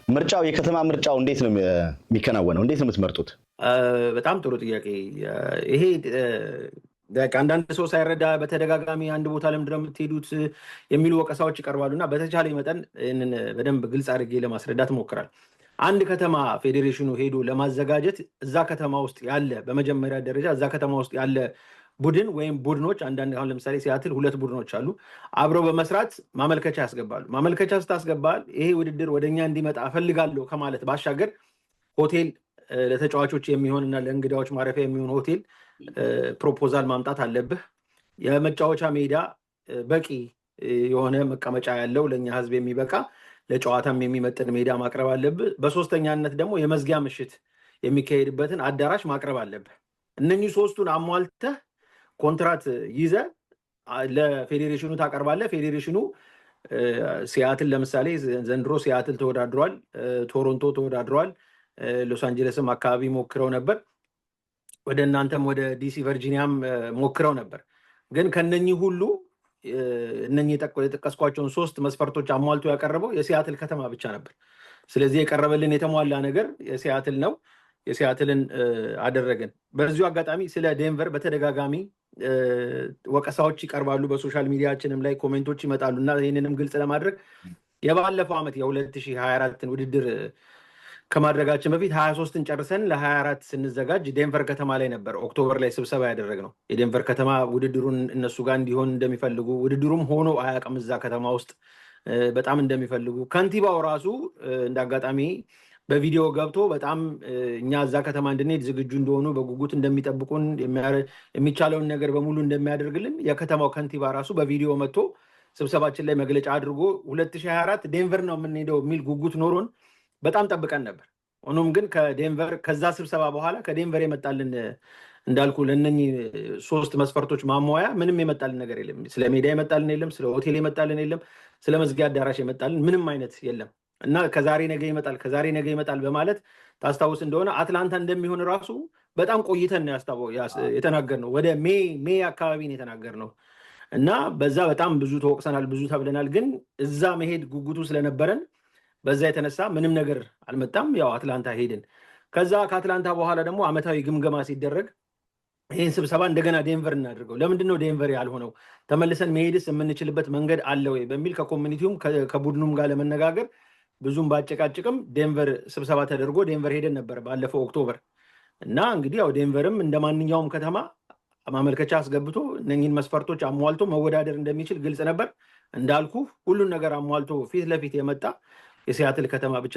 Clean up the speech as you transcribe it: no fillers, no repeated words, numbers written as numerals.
ምርጫው የከተማ ምርጫው እንዴት ነው የሚከናወነው? እንዴት ነው የምትመርጡት? በጣም ጥሩ ጥያቄ። ይሄ አንዳንድ ሰው ሳይረዳ በተደጋጋሚ አንድ ቦታ ለምንድን ነው የምትሄዱት የሚሉ ወቀሳዎች ይቀርባሉ እና በተቻለ መጠን ይህንን በደንብ ግልጽ አድርጌ ለማስረዳት እሞክራለሁ። አንድ ከተማ ፌዴሬሽኑ ሄዶ ለማዘጋጀት እዛ ከተማ ውስጥ ያለ፣ በመጀመሪያ ደረጃ እዛ ከተማ ውስጥ ያለ ቡድን ወይም ቡድኖች፣ አንዳንድ አሁን ለምሳሌ ሲያትል ሁለት ቡድኖች አሉ። አብረው በመስራት ማመልከቻ ያስገባሉ። ማመልከቻ ስታስገባ ይሄ ውድድር ወደኛ እንዲመጣ እፈልጋለሁ ከማለት ባሻገር ሆቴል፣ ለተጫዋቾች የሚሆን እና ለእንግዳዎች ማረፊያ የሚሆን ሆቴል proposal ማምጣት አለብህ። የመጫወቻ ሜዳ፣ በቂ የሆነ መቀመጫ ያለው፣ ለእኛ ህዝብ የሚበቃ፣ ለጨዋታም የሚመጥን ሜዳ ማቅረብ አለብህ። በሶስተኛነት ደግሞ የመዝጊያ ምሽት የሚካሄድበትን አዳራሽ ማቅረብ አለብህ። እነኚህ ሶስቱን አሟልተህ ኮንትራት ይዘህ ለፌዴሬሽኑ ታቀርባለህ። ፌዴሬሽኑ ሲያትል ለምሳሌ ዘንድሮ ሲያትል ተወዳድሯል፣ ቶሮንቶ ተወዳድሯል፣ ሎስ አንጀለስም አካባቢ ሞክረው ነበር። ወደ እናንተም ወደ ዲሲ ቨርጂኒያም ሞክረው ነበር። ግን ከነኚህ ሁሉ እነኚህ የጠቀስኳቸውን ሶስት መስፈርቶች አሟልቶ ያቀረበው የሲያትል ከተማ ብቻ ነበር። ስለዚህ የቀረበልን የተሟላ ነገር የሲያትል ነው። የሲያትልን አደረግን። በዚሁ አጋጣሚ ስለ ዴንቨር በተደጋጋሚ ወቀሳዎች ይቀርባሉ። በ social media ችንም ላይ comment ኦች ይመጣሉ እና ይህንንም ግልጽ ለማድረግ የባለፈው ዓመት የ2024ን ውድድር ከማድረጋችን በፊት 23ን ጨርሰን ለ24 ስንዘጋጅ ዴንቨር ከተማ ላይ ነበር October ላይ ስብሰባ ያደረግነው። የዴንቨር ከተማ ውድድሩን እነሱ ጋር እንዲሆን እንደሚፈልጉ፣ ውድድሩም ሆኖ አያውቅም እዛ ከተማ ውስጥ፣ በጣም እንደሚፈልጉ፣ ከንቲባው ራሱ እንደ አጋጣሚ በቪዲዮ ገብቶ በጣም እኛ እዛ ከተማ እንድንሄድ ዝግጁ እንደሆኑ፣ በጉጉት እንደሚጠብቁን፣ የሚቻለውን ነገር በሙሉ እንደሚያደርግልን የከተማው ከንቲባ ራሱ በቪዲዮ መጥቶ ስብሰባችን ላይ መግለጫ አድርጎ 2024 ዴንቨር ነው የምንሄደው የሚል ጉጉት ኖሮን በጣም ጠብቀን ነበር። ሆኖም ግን ከዴንቨር ከዛ ስብሰባ በኋላ ከዴንቨር የመጣልን እንዳልኩ ለእነኚህ ሶስት መስፈርቶች ማሟያ ምንም የመጣልን ነገር የለም። ስለ ሜዳ የመጣልን የለም። ስለ ሆቴል የመጣልን የለም። ስለ መዝጊያ አዳራሽ የመጣልን ምንም አይነት የለም። እና ከዛሬ ነገ ይመጣል፣ ከዛሬ ነገ ይመጣል በማለት ታስታውስ እንደሆነ አትላንታ እንደሚሆን ራሱ በጣም ቆይተን ነው የተናገርነው። ወደ May አካባቢ ነው የተናገርነው እና በዛ በጣም ብዙ ተወቅሰናል፣ ብዙ ተብለናል። ግን እዛ መሄድ ጉጉቱ ስለነበረን በዛ የተነሳ ምንም ነገር አልመጣም። ያው አትላንታ ሄድን። ከዛ ከአትላንታ በኋላ ደግሞ አመታዊ ግምገማ ሲደረግ ይህን ስብሰባ እንደገና ዴንቨር እናድርገው። ለምንድን ነው ዴንቨር ያልሆነው? ተመልሰን መሄድስ የምንችልበት መንገድ አለ ወይ በሚል ከ community ውም ከቡድኑም ጋር ለመነጋገር ብዙም ባጨቃጭቅም ዴንቨር ስብሰባ ተደርጎ ዴንቨር ሄደን ነበር ባለፈው October። እና እንግዲህ ያው ዴንቨርም እንደ ማንኛውም ከተማ ማመልከቻ አስገብቶ እነኝህን መስፈርቶች አሟልቶ መወዳደር እንደሚችል ግልጽ ነበር። እንዳልኩ ሁሉን ነገር አሟልቶ ፊት ለፊት የመጣ የሲያትል ከተማ ብቻ